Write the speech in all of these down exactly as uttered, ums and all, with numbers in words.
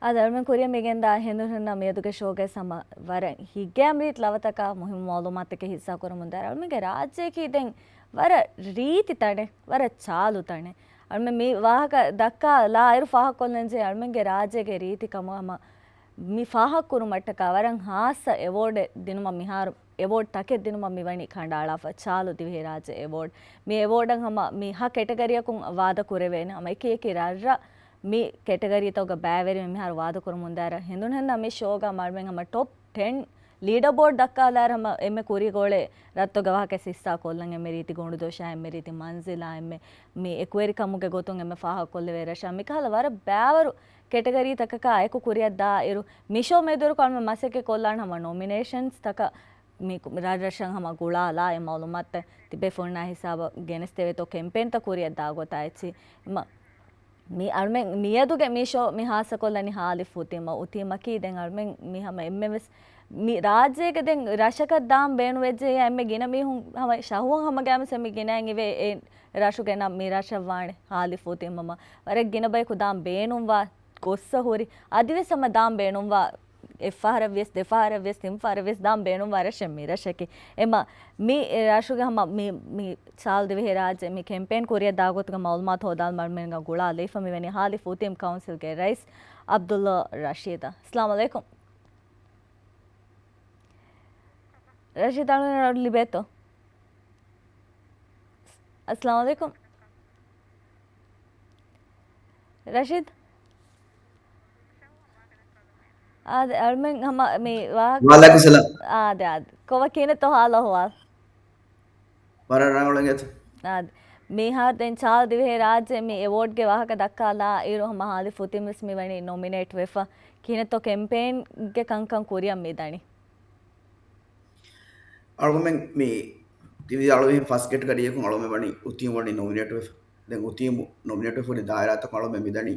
އާދެ، އަޅުމެން ކުރިއަށް މިގެންދާ ހެނދުނު ހެންނަ މިއަދުގެ ޝޯގައި ހަމަ ވަރަށް ހިތްގައިމު ރީތި ލަވަތަކާ މުހިއްމު މައުލޫމާތުތަކެއް ހިއްސާކުރަމުން ދާއިރު، އަޅުމެންގެ ރާއްޖެއަކީ ދެން ވަރަށް ރީތި ތަނެއް، ވަރަށް ޗާލު ތަނެއް. އަޅުމެން މި ވާހަކަ ދައްކާލާ އިރު ފާހަގަކޮށްލަންޖެހޭ އަޅުމެންގެ ރާއްޖޭގެ ރީތިކަމުގަ ހަމަ މި ފާހަގަކުރުމަށްޓަކާ ވަރަށް ހާއްސަ އެވޯޑެއް ދިނުމަށް މިހާރު، އެވޯޑް ތަކެއް ދިނުމަށް މިވަނީ ކަނޑައަޅާފަ، ޗާލު ދިވެހިރާއްޖެ އެވޯޑް. މި އެވޯޑަށް ހަމަ މި ހަ ކެޓަގަރީއަކުން ވާދަ ކުރެވޭނެ. ހަމަ އެކި އެކި ރަށްރަށް މި ކެޓަގަރީތަކުގަ ބައިވެރިވެ މިހާރު ވާދަކުރަމުންދާއިރަށް ހެނދުނު ހެންނަ މި ޝޯގަ މަޅުމެން ހަމަ ޓޮޕް ޓެން ލީޑަރ ބޯޑް ދައްކާލާއިރު ހަމަ އެންމެ ކުރީގަ އުޅޭ ރަށްތަކުގެ ވާހަކަ ހިއްސާ ކޮށްލަން، އެންމެ ރީތި ގޮނޑުދޮށާ، އެންމެ ރީތި މަންޒިލާ، އެންމެ މި އެކުވެރިކަމުގެ ގޮތުން އެންމެ ފާހަގަކޮށްލެވޭ ރަށާ، މިކަހަލަ ވަރަށް ބައިވަރު ކެޓަގަރީތަކަކާ އެކު ކުރިއަށް ދާ އިރު، މި ޝޯ މެދުވެރިކޮށް އަޅުމެން މަސައްކަތް ކޮށްލާން ހަމަ ނޮމިނޭޝަންސް ތަކަށް މި ރަށްރަށަށް ހަމަ ގުޅާލާ އެ މައުލޫމާތުތައް ތިބޭފުޅުންނާ ހިސާބަށް ގެނެސްދެވޭތޯ ކެމްޕޭންތައް ކުރިއަށް ދާ ގޮތާ އެއްޗި. މަ-، މި އަޅުމެން މިއަދުގެ މި ޝޯ މި ހާއްސަކޮށްލަނީ ހާލިފް އުތީމަށް. އުތީމަކީ ދެން އަޅުމެން މި ހަމަ އެންމެންވެސް މި ރާއްޖޭގެ ދެން ރަށަކަށް ދާން ބޭނުންވެއްޖެ އެންމެ ގިނަ މީހުން ހަމަ ޝަހުވަން ހަމަގައިމުސް އެންމެ ގިނައިން އިވޭ އެ ރަށުގެ ނަން މި ރަށަށް ވާނެ ހާލިފް އުތީމަށް. ވަރަށް ގިނަ ބަޔަކު ދާން ބޭނުންވާ ގޮއްސަ ހުރި. އަދިވެސް ހަމަ ދާން ބޭނުންވާ އެއްފަހަރަށްވިޔަސް، ދެފަހަރަށްވިޔަސް، ތިންފަހަރަށްވިޔަސް ދާން ބޭނުންވާ ރަށެއް މި ރަށަކީ. އެމަ މި ރަށުގެ ހަމަ މި، މި ސާޅީސް ދިވެހިރާއްޖެ މި ކެމްޕޭން ކުރިއަށް ދާ ގޮތުގެ މައުލޫމާތު ހޯދާލުމަށް އަޅުމެންގަ ގުޅާލައިފަ މިވަނީ ހާލިފް އުތީމް ކައުންސިލްގެ ރައީސް އަބްދުﷲ ރަޝީދަށް. އައްސަލާމު ޢަލައިކުމް. ރަޝީދު އަޅުގަނޑަށް ލިބޭތޯ؟ އައްސަލާމު ޢަލައިކުމް. ރަޝީދު. އާދެ، އަޅުމެން ހަމަ މި ވާހަކަ ވަޢަލައިކުމް ސަލާމް. އާދެ، އާދެ. ކޮބާ ކިހިނެއްތޯ ޙާލު އަޙްވާލު؟ ވަރަށް ރަނގަޅު އިނގޭތަ؟ އާދެ. މިހާރު ދެން ޗާލީސް ދިވެހި ރާއްޖެ މި އެވޯޑްގެ ވާހަކަ ދައްކާލާ އިރު ހަމަ ހާލިފް އުތީމް ވެސް މިވަނީ ނޮމިނޭޓް ވެފަ. ކިހިނެއްތޯ ކެމްޕޭންގެ ކަންކަން ކުރިއަށް މި ދަނީ؟ އަޅުގަމެން މި ތިރީސް އަޅުވެހިން ފަސް ކެޓަގަރީއަކުން އަޅުގަމެން ވަނީ އުތީމް ވަނީ ނޮމިނޭޓް ވެފަ. ދެން އުތީމް ނޮމިނޭޓް ވެފަ ހުރި ދާއިރާތަކުން އަޅުގަމެން މިދަނީ.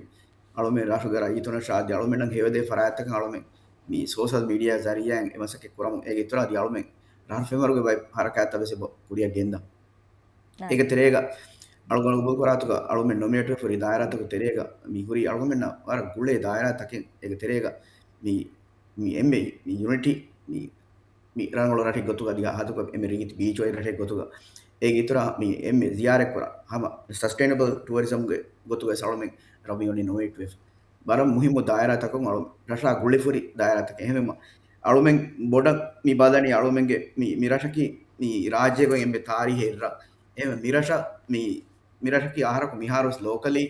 އަޅުގަމެން ރަށުގެ ރައްޔިތުންނަށާ އަދި އަޅުގަމެންނަށް ހެޔޮދޭ ފަރާތްތަކަށް އަޅުގަމެން މި ސޯޝަލް މީޑިއާ ޒަރީއާއިން އެ މަސައްކަތް ކުރަމުން. އޭގެ އިތުރަށް އަދި އަޅުގަމެން ރަށު ފެންވަރުގެ ބައެއް ހަރަކާތްތައް ވެސް އެބަ ކުރިއަށް ގެންދަން. އާ. އޭގެ ތެރޭގަ އަޅުގަނޑު ގަބޫލުކުރާތުގަ އަޅުގަމެން ނޮމިނޭޓް ވެފަ ހުރި ދާއިރާތަކުގެ ތެރޭގަ މި ހުރީ އަޅުގަމެންނަށް ވަރަށް ގުޅޭ ދާއިރާތަކެއް. އޭގެ ތެރޭގަ މި، މި އެންމެ މި ޔުނިޓީ މި މި ރަނގަޅު ރަށެއް ގޮތުގަ އަދި ހަދުކޮށް އެންމެ ރީތި ބީޗް އޮތް ރަށެއް ގޮތުގަ އޭގެ އިތުރަށް މި އެންމެ ޒިޔާރަތްކުރާ ހަމަ ސަސްޓެއިނަބަލް ޓުއަރިޒަމްގެ ގޮތުގައި އަޅުމެން ރަށު ވަނީ ނޮމިނޭޓް ވެފަ. ވަރަށް މުހިއްމު ދާއިރާތަކުން އަޅު ރަށާ ގުޅިފަ ހުރި ދާއިރާތަކެއް. އެހެންވީމަ އަޅުމެން ބޮޑަށް މި ބަލަނީ އަޅުމެންގެ މި، މި ރަށަކީ މި ރާއްޖޭގަ އެންމެ ތާރީހީ ރަށް. އެހެންވެ މި ރަށަށް މި، މި ރަށަކީ އަހަރަކު މިހާރުވެސް ލޯކަލީ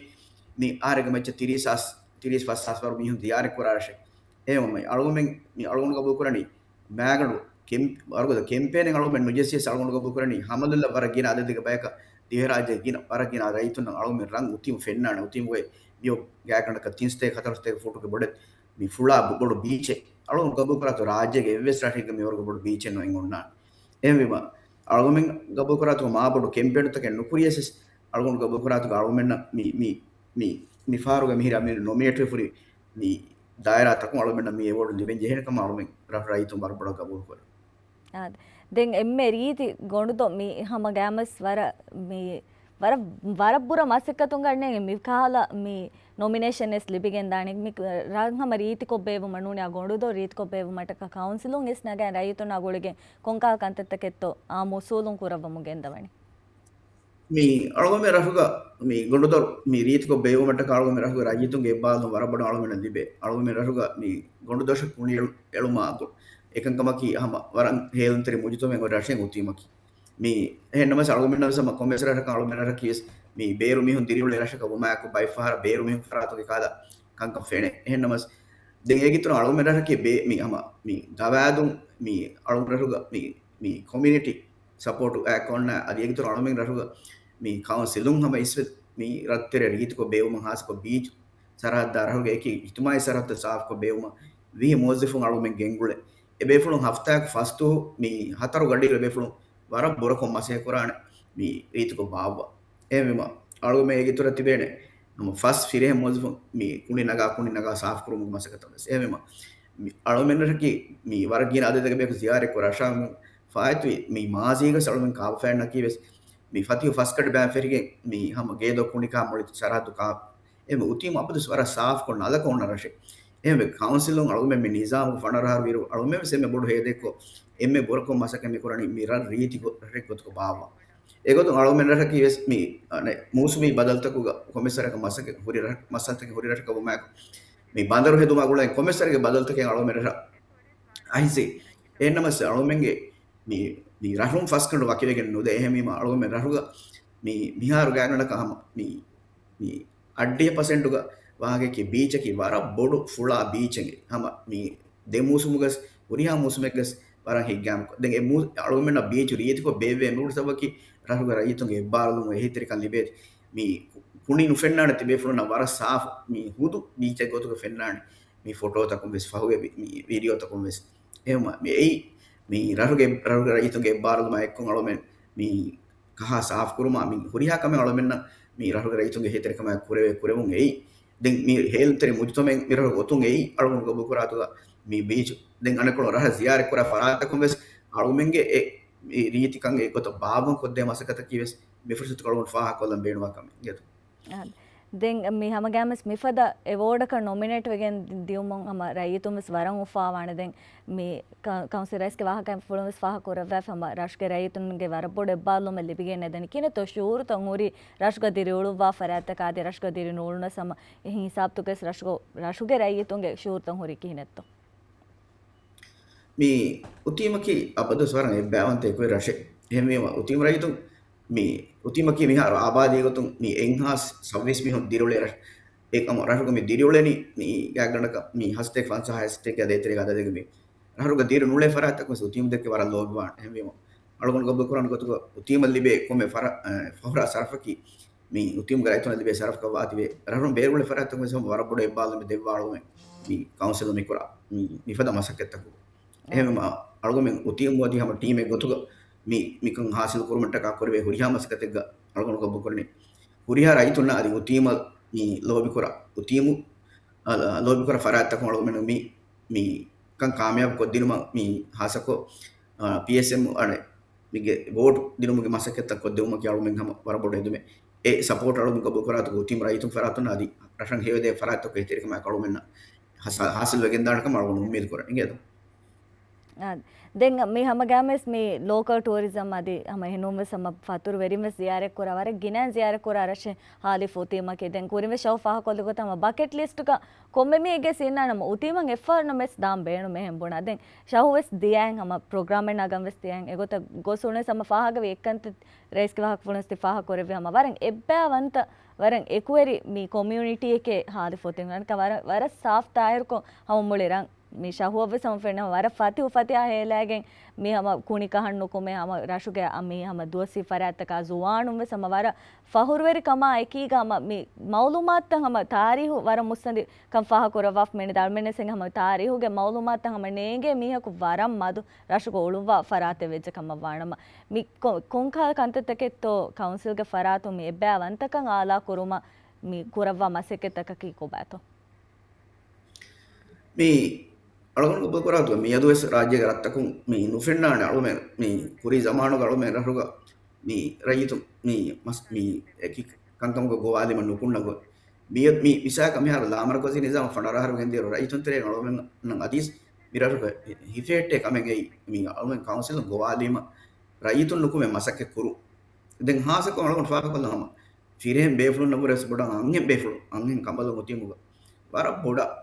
މި އަހަރެއްގެ މައްޗަށް ތިރީސް ހާސް، ތިރީސް ފަސް ހާސް ވަރު މީހުން ޒިޔާރަތް ކުރާ ރަށެއް. އެހެންވީމަ އަޅުގަމެން މި އަޅުގަނޑު ގަބޫލުކުރަނީ މާގަނޑު ކެމް-، ވަރުގަދަ ކެމްޕޭނެއް އަޅުގަނޑު ނުޖެއްސިޔަސް އަޅުގަނޑު ގަބޫލުކުރަނީ ހަމަލޮލަށް ވަރަށް ގިނަ އަދަދެއްގެ ބަޔަކަށް ދިވެހިރާއްޖޭގެ ގިނަ ވަރަށް ގިނަ ރައްޔިތުންނަށް އަޅުގަމެން ރަށް އުތީމް ފެންނާނެ. އުތީމް ގޮތް މިއޮ ގާތްގަނޑަކަށް ތިން ސަތޭކަ ހަތަރު ސަތޭކަ ފޫޓުގެ ބޮޑެތި މި ފުޅާ ބޮ-، ބޮޑު ބީޗެއް. އަޅުގަނޑު ގަބޫލުކުރާތޯ ރާއްޖޭގެ އެއްވެސް ރަށެއްގަ މިވަރުގެ ބޮޑު ބީޗެއް ނޯންނާނެ. އެހެންވީމަ އަޅުގަމެން ގަބޫލުކުރާތޯ މާ ބޮޑު ކެމްޕޭނުތަކެއް ނުކުރިޔަސް އަޅުގަނޑު ގަބޫލުކުރާތޯ އަޅުގަމެންނަށް މި، މި، މި، މި ފަހަރުގެ މިހިރަ މި ނޮމިނޭޓް ވެފަ ހުރި މި ދާއިރާތަކުން އަޅުމެންނަށް މި އެވޯޑް ލިބެން ޖެހޭނެ ކަމަށް އަޅުމެން ރަށު ރައްޔިތުން ވަރަށް ބޮޑަށް ގަބޫލުކުރޭ. އާދެ. ދެން އެންމެ ރީތި ގޮނޑުދޮށް މި ހަމަ ގައިމުވެސް ވަރަށް މި، ވަރަށް، ވަރަށް ބުރަ މަސައްކަތުން ގަންނޭނގެ މި ކަހަލަ މި ނޮމިނޭޝަން ވެސް ލިބިގެން ދާނެ. މި ރަށް ހަމަ ރީތިކޮށް ބޭއްވުމަށް ނޫނީ އާ ގޮނޑުދޮށް ރީތިކޮށް ބޭއްވުމަށްޓަކާ ކައުންސިލުން އިސް ނަގައި ރައްޔިތުންނާ ގުޅިގެން ކޮންކަހަލަ ކަންތައްތަކެއްތޯ އާއްމު އުސޫލުން ކުރައްވަމުން ގެންދަވަނީ؟ މި އަޅުގަމެ ރަށުގަ މި ގޮނޑުދޮށް މި ރީތިކޮށް ބޭއްވުމަށްޓަކާ އަޅުގަމެ ރަށުގެ ރައްޔިތުންގެ އެއްބާލުން ވަރަށް ބޮޑަށް އަޅުގަނޑަށް ލިބޭ. އަޅުގަމެ ރަށުގަ މި ގޮނޑުދޮށަށް ކުނި އެޅު-، އެޅުމާ ގު-، އެކަންކަމަކީ ހަމަ ވަރަށް ހޭލުންތެރި މުޖުތަމައެއް ރަށެއް އޮތީމަކީ. މި އެހެން ނަމަވެސް އަޅުގަމެންނަށް ވެސް ހަމަ ކޮންމެސް ރަށަކަށް އަޅުގަމެ ރަށަކީ ވެސް މި ބޭރު މީހުން ދިރިއުޅޭ ރަށަކަށް ވުމާއެކު ބައެއް ފަހަރަށް ބޭރު މީހުން ފަރާތުގެ ކަހަލަ ކަންކަން ފެނޭ. އެހެން ނަމަވެސް ދެން އޭގެ އިތުރަށް އަޅުގަމެ ރަށަކީ ބޭ-، މި ހަމަ މި ދަވާދުން މި އަޅުގަނޑު ރަށުގަ މި، މި ކޮމިއުނިޓީ ސަޕޯޓު އެކައުންޓް އަދި އޭގެ އިތުރަށް އަޅުމެން ރަށުގަ މި ކައުންސިލުން ހަމަ އިސްވެ މި ރަށްތެރެ ރީތިކޮށް ބޭއްވުމަށް ހާއްސަކޮށް ބީޗް ސަރަހައްދާ ރަށުގެ އެކި އިޖްތިމާއީ ސަރަހައްދު ސާފުކޮށް ބޭއްވުމަށް ވިހި މުވައްޒަފުން އަޅުމެން ގެންގުޅޭ. އެބޭފުޅުން ހަފްތާއަކު ފަސްދުވަހު މި ހަތަރު ގަޑިއިރު އެބޭފުޅުން ވަރަށް ބުރަކޮށް މަސައްކަތް ކުރާނެ މި ރީތިކޮށް ބާއްވާ. އެހެންވީމަ އަޅުގަމެ އޭގެ އިތުރަށް ތިބޭނެ ހަމަ ފަސް ފިރިހެން މުވައްޒަފުން މި ކުނި ނަގާ، ކުނި ނަގާ ސާފުކުރުމުގެ މަސައްކަތަށް ވެސް. އެހެންވީމަ މި އަޅުމެން ރަށަކީ މި ވަރަށް ގިނަ އަދަދެއްގެ ބަޔަކު ޒިޔާރަތް ކުރާ ރަށާ ފާއިތުވި މި މާޒީގަސް އަޅުމެން ކާބަފައިންނަކީ ވެސް މި ފަތިހު ފަސްގަޑި ބައިން ފެށިގެން މި ހަމަ ގޭދޯ ކުނިކާ މުޅި ސަރަހައްދު ކާ އެމެ އުތީމް އަބަދުސް ވަރަށް ސާފުކޮށް ނަލަކޮށް އޮންނަ ރަށެއް. އެހެންވެ، ކައުންސިލުން އަޅުގަމެން މި ނިޒާމުގެ ފަނަރަ އަހަރު ވީރު އަޅުގަމެން ވެސް އެންމެ ބޮޑު ހޭދައެއްކޮށް، އެންމެ ބުރަކޮށް މަސައްކަތް މި ކުރަނީ މި ރަށް ރީތި ގޮ-، ރަށެއް ގޮތުގަ ބާއްވާ. އެގޮތުން އަޅުގަމެން ރަށަކީ ވެސް މި، އަނެއް، މޫސުމީ ބަދަލުތަކުގަ ކޮންމެސް ވަރަކަށް މަސައްކަތް ހުރި ރަށް، މައްސަލަތަކެއް ހުރި ރަށަކަށް ވުމާއެކު، މި ބަނދަރު ހެދުމާ ގުޅޭ ކޮންމެސް ވަރެއްގެ ބަދަލުތަކެއް އަޅުގަމެން ރަށަށް އައިސް. އެހެންނަމަވެސް އަޅުގަމެންގެ މި، މި ރަށުން ފަސްގަނޑު ވަކިވެގެން ނުދޭ. އެހެންވީމަ އަޅުގަމެން ރަށުގަ މި، މިހާރު ގާތްގަނޑަކަށް ހަމަ މި، މި އައްޑިހަ ޕަސެންޓުގަ ވާހަކައަކީ ބީޗަކީ ވަރަށް ބޮޑު ފުޅާ ބީޗެއް. ހަމަ މި ދެ މޫސުމުގަސް، ހުރިހާ މޫސުމެއްގަސް ވަރަށް ހިތްގައިމު. ދެން އެ މޫ-، އަޅުގަމެންނަށް ބީޗު ރީތިކޮށް ބޭއްވޭ އެންމެ ބޮޑު ސަބަބަކީ ރަށުގެ ރައްޔިތުންގެ އެއްބާރުލުމުން އެހީތެރިކަން ލިބޭތީ. މި ކު-، ކުނި ނުފެންނާނެ ތިބޭފުޅުންނަށް ވަރަށް ސާފު މި ހުދު ބީޗެއް ގޮތުގަ ފެންނާނެ. މި ފޮޓޯތަކުން ވެސް ފަހުގެ ވި-، މި ވީޑިއޯތަކުން ވެސް. އެހެންވީމަ މި އެއީ މި ރަށުގެ، ރަށުގެ ރައްޔިތުންގެ އެއްބާރުލުމާ އެއްކޮށް އަޅުމެން މި ކަހާ ސާފުކުރުމާ މި ހުރިހާ ކަމެއް އަޅުމެންނަށް މި ރަށުގެ ރައްޔިތުންގެ އެހީތެރިކަމާއެކު ކުރެވޭ ކުރެވުން އެއީ. ދެން މި ހޭލުންތެރި މުޖުތަމައެއް މި ރަށުގެ ގޮތުން އެއީ އަޅުގަނޑު ގަބޫލުކުރާތުގަ މި ބީޗު. ދެން އަނެއްކޮޅު ރަށަށް ޒިޔާރަތްކުރާ ފަރާތްތަކުން ވެސް އަޅުމެންގެ އެ، މި ރީތިކަން އެގޮތަށް ބާއްވަން ކޮށްދޭ މަސައްކަތަކީ ވެސް މި ފުރުސަތު އަޅުގަނޑު ފާހަގަކޮށްލަން ބޭނުންވާ ކަމެއް. އާ، ދެން މި ހަމަގައިމުވެސް މިފަދަ އެވޯޑަކަށް ނޮމިނޭޓް ވެގެން ދި-، ދިއުމުން ހަމަ ރައްޔިތުން ވެސް ވަރަށް އުފާވާނެ. ދެން މި ކަ-، ކައުންސިލް ރައީސްގެ ވާހަކަފުޅުން ވެސް ފާހަގަ ކުރައްވާފަ ހަމަ ރަށުގެ ރައްޔިތުންގެ ވަރަށް ބޮޑު އެއްބާރުލުމެއް ލިބިގެން އެދެނީ. ކިހިނެއްތޯ ޝުޢޫރުތައް ހުރީ ރަށުގަ ދިރިއުޅުއްވާ ފަރާތްތަކާ އަދި ރަށުގަ ދިރި ނުއުޅުނަސް ހަމަ އެހެން ހިސާބުތަކެސް ރަށުގަ-، ރަށުގެ ރައްޔިތުންގެ ޝުޢޫރުތައް ހުރީ ކިހިނެއްތޯ؟ މި އުތީމަކީ އަބަދުވެސް ވަރަށް އެއްބައިވަންތަ އެކުވެރި ރަށެއް. އެހެންވީމަ އުތީމް ރައްޔިތުން މި އުތީމަކީ މިހާރު އާބާދީ ގޮތުން މި އެއްހާސް ސައްވީސް މީހުން ދިރިއުޅޭ ރަށް. އެކަމަ ރަށުގަ މި ދިރިއުޅެނީ މި ގާތްގަނޑަކަށް މި ހަސަތޭކަ ފަންސާހަށް ހަސަތޭކަ ދޭތެރޭގެ އަދަދެއްގަ މި ރަށުގަ ދިރި ނުޅޭ ފަރާތްތަކުން ވެސް އުތީމް ދެއްކެ ވަރަށް ލޯބިވާނެ. އެހެންވީމަ އަޅުގަނޑު ގަބޫލުކުރާނެ ގޮތުގަ އުތީމަށް ލިބޭ ކޮންމެ ފަރާ-، އަ، ފަހުރާ ސަރަފަކީ މި އުތީމްގެ ރައްޔިތުންނަށް ލިބޭ ސަރަފަކަށް ވާތީވެ، ރަށުން ބޭރުއެޅޭ ފަރާތްތަކުން ވެސް ހަމަ ވަރަށް ބޮޑު އެއްބާރުލުމެއް ދެއްވާ އަޅުގަނޑު މި ކައުންސިލުން މިކުރާ މި މިފަދަ މަސައްކަތްތަކުން. އެހެންވީމަ އަޅުގަމެން އުތީމް އަދި ހަމަ ޓީމެއް ގޮތުގަ މި މިކަން ހާސިލު ކުރުމަށްޓަކާ ކުރެވޭ ހުރިހާ މަސައްކަތެއްގަ އަޅުގަނޑު ގަބޫލުކުރަނީ. ހުރިހާ ރައްޔިތުންނަށް އަދި އުތީމަށް މި ލޯބިކުރާ، އުތީމު، އަ، ލޯބިކުރާ ފަރާތްތަކުން އަޅުގަމެން މި މިކަން ކާމިޔާބު ކޮށްދިނުމަށް މި ހާއްސަކޮށް، އާ، ޕީއެސްއެމް އަނެއް މީގެ ވޯޓް ދިނުމުގެ މަސައްކަތްތައް ކޮށްދެވުމަކީ އަޅުމެން ހަމަ ވަރަށް ބޮޑު ހެދުމެއް. އެ ސަޕޯޓް އަޅުމެން ގަބޫލުކުރާތު އުތީމް ރައްޔިތުން ފަރާތުން އަދި ރަށަށް ހެޔޮދޭ ފަރާތްތަކުގެ އެހީތެރިކަމާއެކު އަޅުމެންނަށް ހަސަ-، ހާސިލް ވެގެންދާނެ ކަމަށް އަޅުގަނޑު އުއްމީދު ކުރަން އިނގޭތޯ. އާ، ދެން މި ހަމަގައިމުވެސް މި ލޯކަލް ޓޫރިޒަމް އަދި ހަމަ އެހެންވެސް ހަމަ ފަތުރު ވެރިން ވެސް ޒިޔާރަތް ކުރާ ވަރަށް ގިނައިން ޒިޔާރަތް ކުރާ ރަށެއް ހާލިފު އުތީމަކީ. ދެން ކުރިން ވެސް ޝަހު ފާހަގަކޮށްލި ގޮތަށް ހަމަ ބަކެޓް ލިސްޓުގަ ކޮންމެ މީހެއްގެ ސިންނާނަމަ އުތީމަށް އެއްފަހަރު ނަމަވެސް ދާން ބޭނުމޭ ހެން ބުނާ. ދެން ޝަހު ވެސް ދިޔައިން ހަމަ ޕްރޮގްރާމެއް ނަގަން ވެސް ދިޔައިން. އެގޮތަށް ގޮސް އުޅުނެސް ހަމަ ފާހަގަވި އެއްކަންތައް ރައީސްގެ ވާހަކަފުޅުން ވެސް ތި ފާހަގަކުރެއްވި ހަމަ ވަރަށް އެއްބައިވަންތަ، ވަރަށް އެކުވެރި މި ކޮމިއުނިޓީއެކޭ ހާލިފު އުތީމް. ވަރަށް، ވަރަށް ސާފް ތާހިރުކޮށް ހަމަ މުޅި ރަށް މި ޝަހުއަށްވެސް ހަމަ ފެންނަ ވަރަށް ފަތިހު ފަތިހާ ހޭލައިގެން މި ހަމަ ކުނި ކަހަން ނުކުމެ ހަމަ ރަށުގެ މި ހަމަ ދުވަސްވީ ފަރާތްތަކާ ޒުވާނުން ވެސް ހަމަ ވަރަށް ފަހުރުވެރިކަމާ އެކީގަ ހަމަ މި މައުލޫމާތުތައް ހަމަ ތާރީހު ވަރަށް މުއްސަނދި ކަން ފާހަގަކުރައްވާފަ މިނި ދަޅުމެންނެސް ހަމަ ތާރީހުގެ މައުލޫމާތުތައް ހަމަ ނޭނގޭ މީހަކު ވަރަށް މަދު ރަށުގަ އުޅުއްވާ ފަރާތެއް ވެއްޖެ ކަމަށް ވާނަމަ މި ކޮ-، ކޮންކަހަލަ ކަންތައްތަކެއްތޯ ކައުންސިލްގެ ފަރާތުން މި އެއްބައިވަންތަކަން އާލާ ކުރުމަށް މި ކުރައްވާ މަސައްކަތްތަކަކީ ކޮބާތޯ؟ މި އަޅުގަނޑު ގަބޫލުކުރާތު މިއަދުވެސް ރާއްޖޭގެ ރަށްތަކުން މި ނުފެންނާނެ އަޅުމެން މި ކުރީ ޒަމާނުގަ އަޅުމެން ރަށުގަ މި ރައްޔިތުން މި މަސް-، މި އެކި ކަންކަމުގަ ގޮވާލީމަ ނުކުންނަ ގޮތް. މިއަދު މި މިސާލަކަށް މިހާރު ލާމަރުކަޒީ ނިޒާމަށް ފަނަރަ އަހަރު ގެންދިޔަ ރައްޔިތުން ތެރޭގަ އަޅުމެންނަށް އަދިސް މި ރަށުގަ ހިފޭއްޓޭ ކަމެއް އެއީ މި އަޅުމެން ކައުންސިލުން ގޮވާލީމަ ރައްޔިތުން ނުކުމެ މަސައްކަތް ކުރުން. ދެން ހާއްސަކޮށް އަޅުގަނޑު ފާހަގަކޮށްލަން ހަމަ ފިރިހެން ބޭފުޅުންނަށްވުރެ ވެސް ބޮޑަށް އަންހެން ބޭފުޅުން، އަންހެން ކަނބަލުން އުތީމުގަ ވަރަށް ބޮޑަށް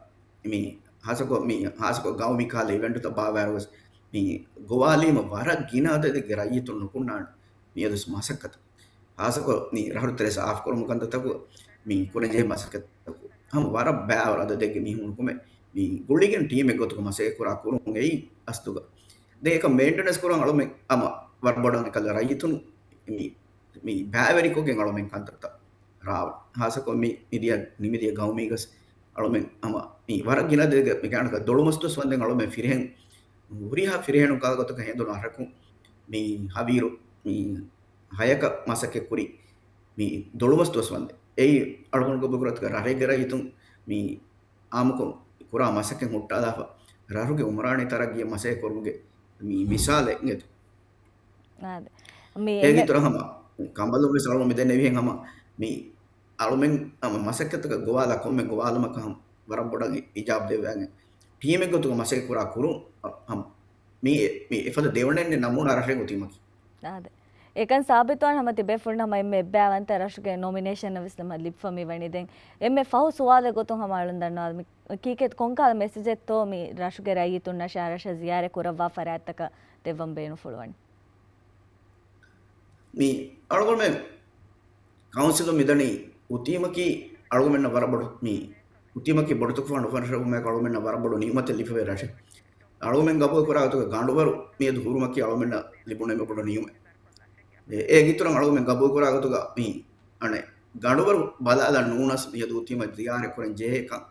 މި ހާއްސަކޮށް، މި ހާއްސަކޮށް ގައުމީ ކަހަލަ އިވެންޓުތައް ބާއްވާއިރު ވެސް މި ގޮވާލީމަ ވަރަށް ގިނަ އަދަދެއްގެ ރައްޔިތުން ނުކުންނާނެ މިއަދު ވެސް މަސައްކަތު. ހާއްސަކޮށް މި ރަށުތެރެ ސާފުކުރުމު ކަންތައްތަކު މި ކުރަންޖެހޭ މަސައްކަތްތަކު ހަމަ ވަރަށް ބައިވަރު އަދަދެއްގެ މީހުން ނުކުމެ މި ގުޅިގެން ޓީމެއް ގޮތުގަ މަސައްކަތް ކުރާ ކުރުމުން އެއީ އަސްލުގަ. ދެން އެކަން މެއިންޓެނެންސް ކުރަން އަޅުމެން ހަމަ ވަރަށް ބޮޑަށް އެކަލަ ރައްޔިތުން މި މި ބައިވެރިކޮށްގެން އަޅުމެން ކަންތައްތައް ރާވަން. ހާއްސަކޮށް މި މިދިޔަ ނިމިދިޔަ ގައުމީގަސް އަޅުމެން ހަމަ މި ވަރަށް ގިނަ ދެގެ މި ގާނަކަ ދޮޅުމަސް ދުވަސް ވަންދެން އަޅުމެން ފިރިހެން، ހުރިހާ ފިރިހެނުން ކަހަލަ ގޮތަކަށް ހެނދުނު އަހަރަކުން މި ހަވީރު މި ހަޔަކަށް މަސައްކަތް ކުރި މި ދޮޅުމަސް ދުވަސް ވަންދެން. އެއީ އަޅުގަނޑު ގަބޫލުކުރާތުގަ ރަށެއްގެ ރައްޔިތުން މި އާއްމުކޮށް ކުރާ މަސައްކަތް ހުއްޓާލާފަ، ރަށުގެ އުމްރާނީ ތަރައްގީއަށް މަސައްކަތް ކުރުމުގެ މި މިސާލެއް އިނގޭތޯ. އާދެ. މި އޭގެ އެންމެ- އިތުރަށް ހަމަ ކަނބަލުން ވެސް އަޅުގަނޑު މި ދެންނެވިހެން ހަމަ މި އަޅުމެން ހަމަ މަސައްކަތަކަށް ގޮވާލާ ކޮންމެ ގޮވާލުމަކަށް ހަމަ ވަރަށް ބޮޑަށް އި- އިޖާބަ ދެއްވާގެން ޓީމެއް ގޮތުގަ މަސައްކަތް ކުރާ ކުރުން އަ- ހަމަ މީ މީ އެފަދަ ދެވަނައެއް ނަމޫނާ ރަށެއް އޮތީމަކީ. އާދެ. އެކަން ސާބިތުވާން ހަމަ ތިބޭފުޅުން ހަމަ އެންމެ އެއްބައިވަންތަ ރަށުގެ ނޮމިނޭޝަން ވެސް ހަމަ ލިބިފަ މި ވަނީ. ދެން އެންމެ ފަހު ސުވާލެއް ގޮތުން ހަމަ އަޅުން ދަންނަވާ މި ކީކޭ ކޮންކަހަލަ މެސެޖެއްތޯ މި ރަށުގެ ރައްޔިތުންނަށް ރަށަށް ޒިޔާރަތް ކުރައްވާ ފަރާތްތަކަށް ދެއްވަން ބޭނުންފުޅުވަނީ؟ މި އަޅުގަނޑުމެން ކައުންސިލުން މިދަނީ އުތީމަކީ އަޅުގަނޑުމެންނަށް ވަރަށް ބޮޑު މި އުތީމަކީ ބޮޑުތަކުފާނު އުފަން ރަށަކު މާ އަޅުގަނޑުމެންނަށް ވަރަށް ބޮޑު ނިޢުމަތެއް ލިބިފައި ރަށެއް. އަޅުގަނޑުމެން ގަބޫލު ކުރާ ގޮތުގަ ގަނޑުވަރު މިއަދު ހުރުމަކީ އަޅުގަނޑުމެންނަށް ލިބުނު އެންމެ ބޮޑު ނިޢުމަތް. އެ- އޭގެ އިތުރަށް އަޅުގަނޑުމެން ގަބޫލު ކުރާ ގޮތުގަ މި އަނެއް ގަނޑުވަރު ބަލާލަން ނޫނަސް މިއަދު އުތީމަ ޒިޔާރަތް ކުރަން ޖެހޭކަން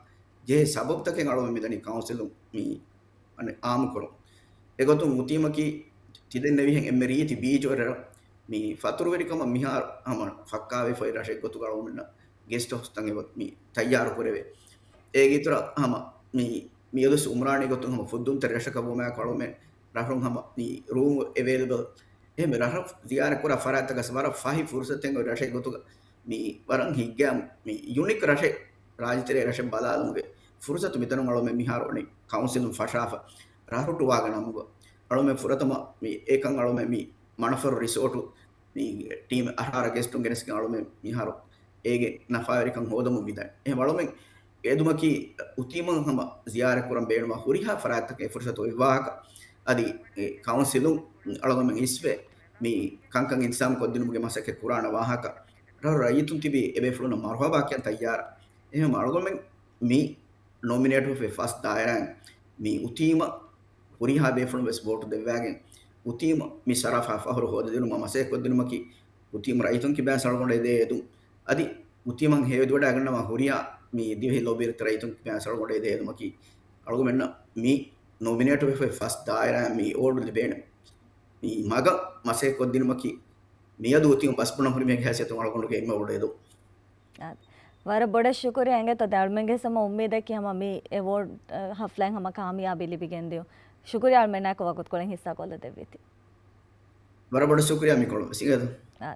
ޖެހޭ ސަބަބުތަކެއް އަޅުގަނޑު މިދަނީ ކައުންސިލުން މި އަނެއް އާއްމުކުރުން. އެގޮތުން އުތީމަކީ ތިދެންނެވިހެން އެންމެ ރީތި ބީޗުވެރި ރަށް. މި ފަތުރުވެރިކަމަށް މިހާރު ހަމަ ފައްކާވެފައި ރަށެއް ގޮތުގަ އަޅުގަނޑުމެންނަށް ގެސްޓް ހައުސްތައް އެބަ މި ތައްޔާރު ކުރެވޭ. އޭގެ އިތުރަށް ހަމަ މި މިއަދުސް އުމްރާނީ ގޮތުން ހަމަ ފުއްދުންތެރި ރަށަކަށް ވުމާ އަޅުގަނޑުމެން ރަށުން ހަމަ މި ރޫމް އެވޭލަބަލް. އެހެން ރަށަށް ޒިޔާރަތް ކުރާ ފަރާތްތަކަށް ވަރަށް ފަހި ފުރުސަތެއް އޮތް ރަށެއް ގޮތުގަ މި ވަރަށް ހިތްގައިމު މި ޔުނީކް ރަށެއް، ރާއްޖެތެރޭ ރަށެއް ބަލާލުމުގެ ފުރުސަތު މިދަނީ. އަޅުމެން މިހާރު އަނެއް ކައުންސިލުން ފަށާފަ ރަށްރުއްޓުވާގެން ނަމުގަ އަޅުމެން ފުރަތަމަ މި އެކަން އަޅުމެން މި މަނަފަރު ރިސޯޓު މި ޓީމް އަށާރަ ގެސްޓުން ގެނެސްގެން އަޅުމެން މިހާރު އޭގެ ނަފާވެރިކަން ހޯދަމުން މިދަނީ. އެހެން އަޅުމެން އެދުމަކީ އުތީމަށް ހަމަ ޒިޔާރަތް ކުރަން ބޭނުންވާ ހުރިހާ ފަރާތްތަކެއް ފުރުސަތު އޮތް ވާހަކަ. އަދި އެ ކައުންސިލުން އަޅުގަނޑުމެން އިސްވެ މި ކަންކަން އިންތިޒާމް ކޮށްދިނުމުގެ މަސައްކަތް ކުރާނެ ވާހަކަ. ރަށު ރައްޔިތުން ތިބި އެބޭފުޅުންނަށް މަރުހަބާ ކިޔަން ތައްޔާރަށް. އެހެން އަޅުގަނޑުމެން މި ނޮމިނޭޓްވެފައި ފަސް ދާއިރާއިން މި އުތީމަށް ހުރިހާ ބޭފުޅުން ވެސް ވޯޓު ދެއްވާގެން އުތީމަށް މި ސަރަފާ ފަހުރު ހޯދަދިނުމަށް މަސައްކަތް ކޮށްދިނުމަކީ އުތީމް ރައްޔިތުން ކިބާ ސަޅުގަނޑެ ދޭ އެދުން. އަދި އުތީމަށް ހެޔޮ ދުވަޑާގަންނަވާ ހުރިހާ މި ދިވެހި ލޯބިވެރިތައް ރައްޔިތުން ކިބާ ސަޅުގަނޑެ ދޭ އެދުމަކީ އަޅުގަނޑުމެންނަށް މި ނޮމިނޭޓްވެފައި ފަސް ދާއިރާއިން މި އޯޑު ލިބޭނެ މި މަގަށް މަސައްކަތް ކޮށްދިނުމަކީ މިއަދު އުތީމަށް ބަސްބުނަން ހުރި މީހެއްގެ ހައިސިއްޔަތުން އަޅުގަނޑުގެ އެންމެ ބޮޑު އެދުން. އާ، ވަރަށް ބޮޑަށް ޝުކުރިއްޔާ އިނގޭތޯ. ދެން އަޅުމެންގެ ހަމަ އުއްމީދަކީ ހަމަ މި އެވޯޑް، އަ، ހަފްލާއިން ހަމަ ކާމިޔާބީ ލިބިގެން ދިޔުން. ޝުކުރިއްޔާ އަޅުމެންނާއެކު ވަގުތުކޮޅެއް ހިއްސާކޮށްލަދެއްވީތީ. ވަރަށް ބޮޑަށް ޝުކުރިއްޔާ މިކޮޅު ވެސް އިނގޭތޯ. އާ.